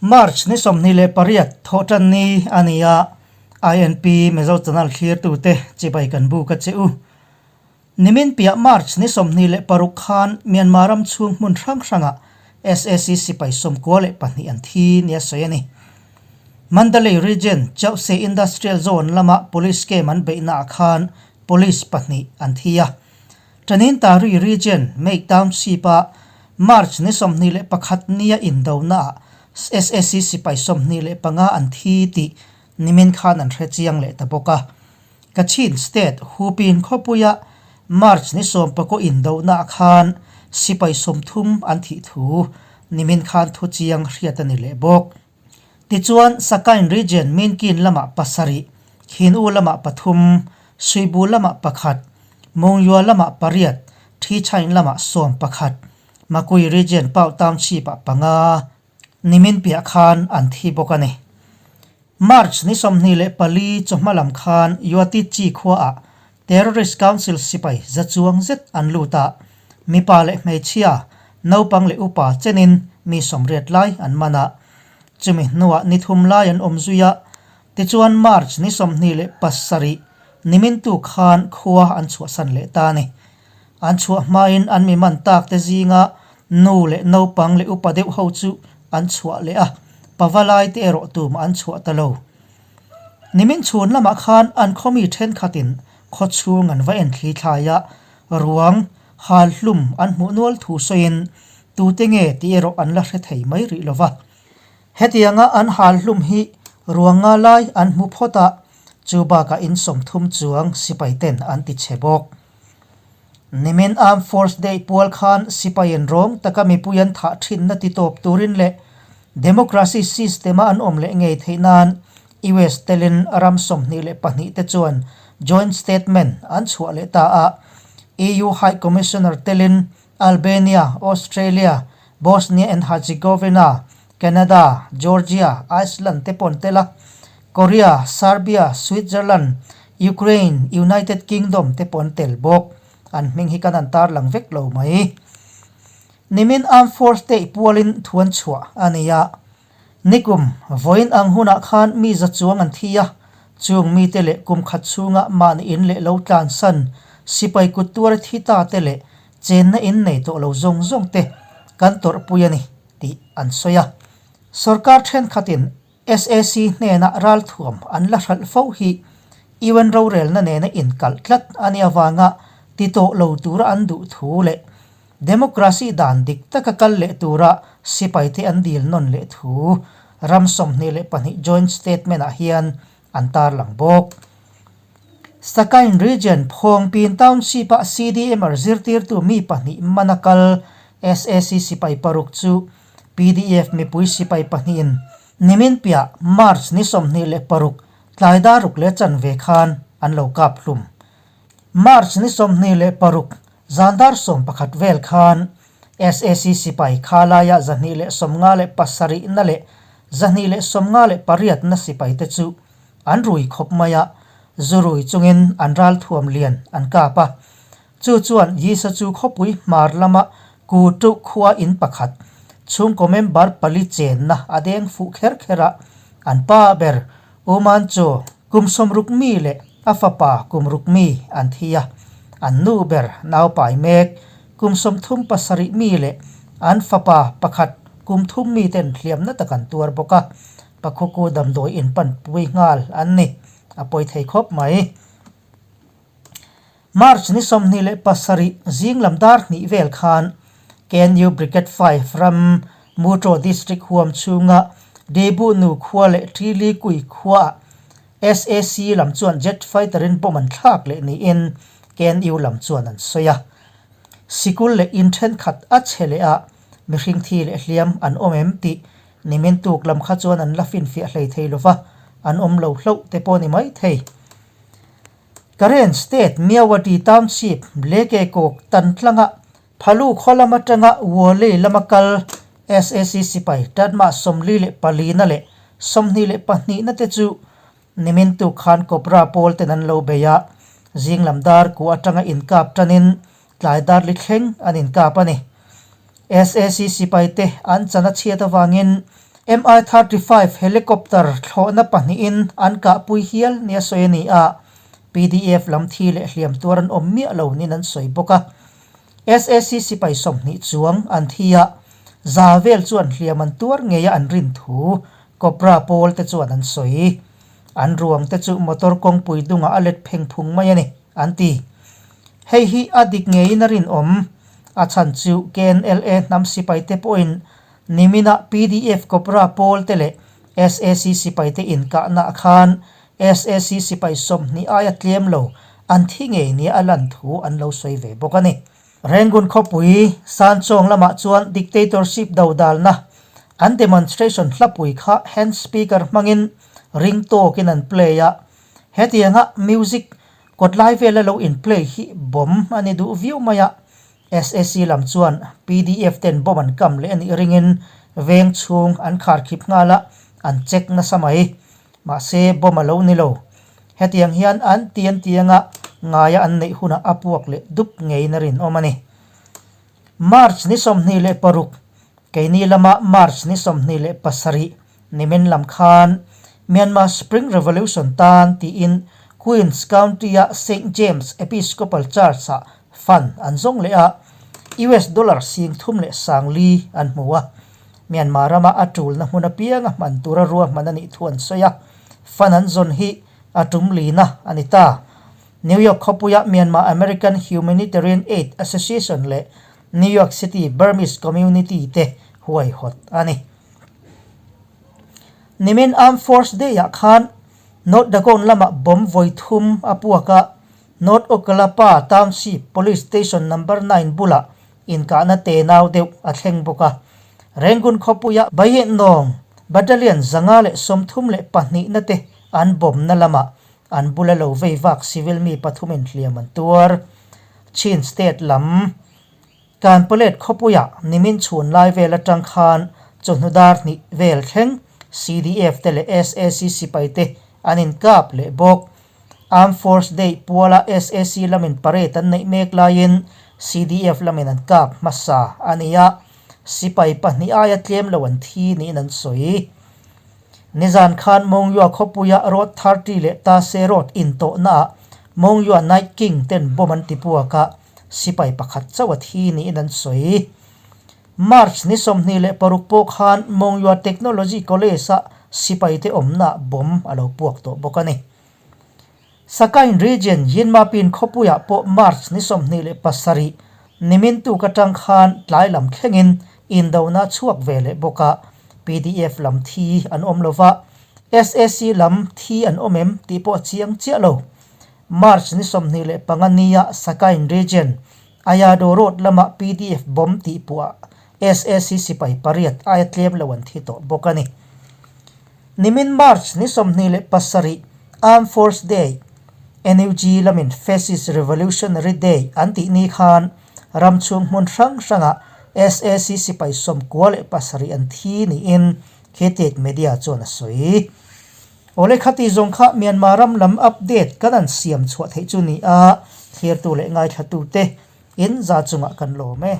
March ni 28 Thawhtanni a ni a, INP Mizo Channel thlirtute chibai kan buk a che u. Nimin piah March ni 26 khan Myanmar ram chhung hmun hrang hrangah sac sipai 92 an thi nia sawi a ni. Mandalay Region Chauhse Industrial Zone lama Police camp an beihnaah khan Police pahnih an thi a. Tanintari Region Mate Township-a March ni 21 nia indonaah sac sipai 25 an thi tih nimin khan an hre chiang leh ta bawk a. Kachin State Hupin khawpuia March ni 19 indonaah khan sipai 30 an thih thu nimin khan thu chiang hriat a ni leh bawk. Tichuan, Sakain Region Minkin lamah pasarih, Khin-u lamah pathum, Suibu lamah pakhat, Mongyua lamah pariat, Thichain lamah 11, Makui Region Pau Township-ah panga, nimin piah khan an thi bawk a ni. March ni 24 chawhma lam khan Yuatichi khuaah Terrorist Council sipai za chuang zet an lut a, mipa leh hmeichhia, naupang leh upa chenin mi 80 lai an man a. Chumi hnuah ni thum lai an awm zui a, tichuan March ni 27 nimintu khan khua an chhuahsan leh ta a ni. An chhuah hmain an mi man tak te zinga nu leh naupang leh upa deuh ho chu an chhuah leh a, pavalai te erawh tumah an chhuah ta lo. Nimin chhun lamah khan an khawmi thenkhatin khawchhung an va en thli thlai a, ruang hal hlum an hmuh nual thu sawiin tute nge tih erawh an la hre thei mai rih lo va. Hetianga an hal hlum hi ruang nga lai an hmu phawt a, chu bakah in 30 chuang sipai ten an ti chhe bawk. Nimin Armed Force Day pual khan sipaiin rawng taka mipui an thah thinna ti tawp turin leh Democracy system a an awm leh ngei theih nan US telin ram 22 te chuan joint statement an chhuah leh ta a. EU High Commissioner telin Albania, Australia, Bosnia and Herzegovina, Canada, Georgia, Iceland te pawh an tel a. Korea, Serbia, Switzerland, Ukraine, United Kingdom te pawh an tel bawk. An hming hi kan han tarlang vek lo mai. Nimin Armed Force Day pualin thu an chhuah a ni a. Nikum, vawiin ang hunah khan mi za chuang an thi a, chung mite leh kum khat chhunga mahni in leh lo tlansan, sipai kut tuar thi ta te leh chenna in nei tawh lo zawng zawng te kan tawrhpui a ni tih an sawi a. Sorkar thenkhatin sac hnena ralthuam an la hralh fo hi UN rorelna nena inkalh tlat a nih avanga ti tawh lo tura an duh thu leh democracy dan dik taka kal leh tura sipaite an dil nawn leh thu ram 22 joint statement-ah hian an tarlang bawk. Sakain Region Phawngpin Township-ah CDMR zirtirtu mi pahnih mana kal sac sipai paruk chu PDF mipui sipai pahnihin nimin piah March ni 26 tlai dar ruk leh chanve khan an lo kap hlum. March ni 26 zan dar 11 vel khan sac sipai khalaia 257 na leh 258 na sipai te chu an rui khawp mai a, zu rui chungin an ral thuam lian an kap a. Chu chuan Yisa chu khawpui hmar lama ku tuh khua in pakhat chhungkaw member pali chenna a deng fuh kher kher a, an pa ber Uman chu kum 60 mi leh a fapa kum ruk mi an thi a, an nu ber naupai mek kum 37 mi leh an fapa pakhat kum thum mi ten hliamna tak an tuar bawk a, Pakhuku damdawi in panpui nghal an ni, a pawi thei khawp mai. March ni 27 zing lam dar hnih vel khan KNU Brigade 5 ram Mutraw District huam chhunga Debu nu khua leh Ṭili kui khuaah sac lam chuan jet fighter in bomb an thlak leh niin KNU lam chuan an sawi a. Sikul leh in thenkhat a chhe leh a, mihring thi leh hliam an awm em tih nimin tuk lam kha chuan an la finfiah hlei thei lova, an awm lo hlauh te pawh ni mai thei. Karen State Myawaddy Township Leke Kawk tan tlanga Phalu khaw lam atanga Wole lama kal sac sipai Tatma 44 na leh 22 na te chu nimin tuk khan Cobra pawl ten an lo bei a, zing lam dar ku atanga inkap tanin tlai dar li thleng an inkap a ni. Sac sipai te an chan a chhiat avangin Mi-35 helicopter thlawhna pahnihin an kahpui hial nia sawi a ni a, pdf lam thi leh hliam tuar an awm miah lo niin an sawi bawk a. SAC sipai 20 chuang an thi a, za vel chuan hliam an tuar ngei a an rin thu Cobra pawl te chuan an sawi. An ruang te chu motor kawngpui dungah a let pheng phung mai a ni, an ti. Hei hi a dik ngeiin a rinawm. A chhan chu KNLA hnam sipai te pawhin Niminah pdf Cobra pawl te leh SAC sipai te inkahnaah khan SAC sipai 20 aia tlem lo an thi ngei nia a lan thu an lo sawi ve bawk a ni. Rangoon khawpui Sanchawng lamah chuan dictatorship dodalna an demonstration hlapui kha hand speaker hmangin ring tawkin an play a, hetianga music kawtlai vela lo in play hi bomb a ni duh viau mai a, SAC lam chuan pdf ten bomb an kam leh a nih ringin veng chhung an khar khip nghal a, an check nasa mai. Mahse bomb a lo ni lo. Hetiang hian an tian tianga ngaia an neih hunah a puak leh dup ngeiin a rinawm a ni. March ni 26, keini lama March ni 27, Nimin lam khan Myanmar Spring Revolution tan tiin Queens County-a Saint James Episcopal Church-ah fund an zawng leh a, US dollar 34,000 an hmu a. Myanmar rama a tulna hmun apianga hman tura ruahman a nih thu an sawi a, fund an zawn hi a tum lina a ni ta. New York khawpuia Myanmar American Humanitarian Aid Association leh New York City Burmese Community te huaihawt a ni. Nimin Armed Force Day ah khan North Dagon lamah bomb vawi thum a puak a, North Okkalapa Township Police Station Number 9 bulah inkahna tenau deuh a thleng bawk a. Rangoon khawpuia Bayehnawng Battalion 532 na te an bomb na lamah an bula lo vei vak civil mi pathumin hliam an tuar. Chin State lam. Kanpawlet khawpuiah nimin chhun lai vel atang khan chawhnu dar hnih vel thleng CDF te leh SAC sipai te an inkap leh bawk. Armed Force Day puala SAC lamin parade an neih mek laiin CDF lamin an kap hmasa a ni a, sipai pahnih aia tlem lo an thi niin an sawi. Nizan khan Mongyua khawpuia Road 30 leh Tase Road intawhnaah Mongyua Night King ten bomb an tipuak a, Sipai pakhat chauh a thi niin an sawi. March ni 26 pawh khan Mongyua Technology College-a sipaite awmnaah bomb a lo puak tawh bawk a ni. Sakain Region Yinmapin khawpuiah pawh March ni 27 nimin tuk atang khan tlai lam thlengin indona a chhuak ve leh bawk a, pdf lam thi an awm lova, SAC lam thi an awm em tih pawh a chiang chiah lo. March ni 25 nia Sakain Region, Ayado Road lama pdf bomb tih puah SAC sipai pariat aia tlem lo an thi tawh bawk a ni. Nimin March ni 27 Armed Force Day, NUG lamin Fascist Revolutionary Day an tih ni khan ram chhung hmun hrang hrangah SAC sipai 97 an thi niin Khethit Media chuan a sawi. Awle khati zawng kha Myanmar ram lam update kan an siam chhuah theih chu ni a, thlirtu leh ngaithlatute in za chungah kan lawm e.